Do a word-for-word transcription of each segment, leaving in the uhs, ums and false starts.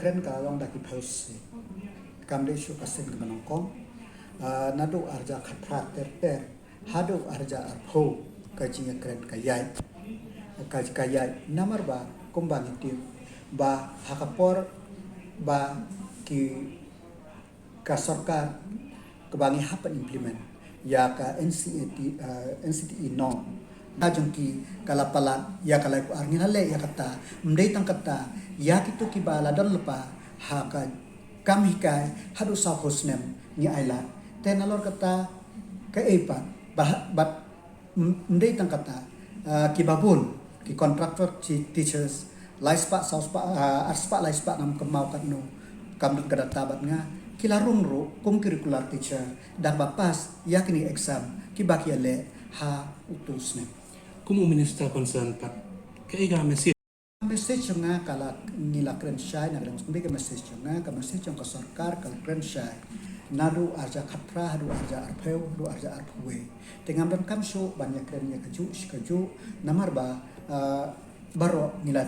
Kren ka long da ki phew sien. Kam dei shuh ka sien kaba nyngkong. Ah, naduh arhajar khatphra ter ter haduh arhajar arphew ka jingïakren ka ïaid. Ka, ka ïaid namar ba kumba ngi tip ba ha ka por ba ki ka sorkar kaba ngi hap ban implement ïa ka N C A T, eh, N C T E norm. Na jong ki ka la palat ïa ka lai ku ar ngi la leh ïa kata. Ym dei tang kata, ïa kito kiba la don lypa ha ka kam hikai haduh saw phew snem ngi ailad. Te nalor kata kaei pat ba, bad ym, ym dei tang kata, ah, kiba bun ki contractor ti-, teachers, lai spah, saw spah, ah, ar spah, lai spah ngam kynmaw katno, kam don ka data bad nga, ki la rung ruh kum ki regular teacher da kaba pass ïa kine exam kiba ki ïaleh ha uto u snem. Kum u minister concern pat, kaei ka message? Message jong nga ka la, ngi la kren shai, na ka dang sngewbha ka message jong nga, ka message jong ka sorkar ka la kren shai. Naduh arhajar khatphra haduh arhajar arphew, haduh arhajar arphew wei. Te ngam donkam shuh ban ïakren ïa kajuh shi kajuh, namar ba, ah, baroh ngi la,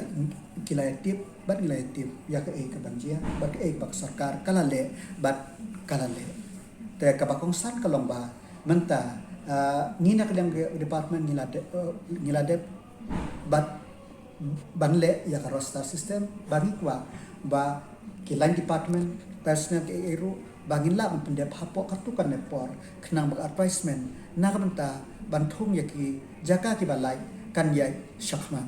ki la ïatip bad ngi la ïatip ïa kaei kaban jia bad kaei kaba ka sorkar ka la leh bad ka la leh. Te kaba kongsan ka long ba mynta, ah, ngi na ka liang ka department ngi la dep, eh, ngi la dep bad ban leh ïa ka roster system, ba ngi kwah ba ki line department personnel kiei kiei ruh ba ngin lah ban pyndep hapoh katto katne por khnang ba ka advertisement na ka bynta ban thung ïa ki jaka kiba lait kan ïaid shakhmat.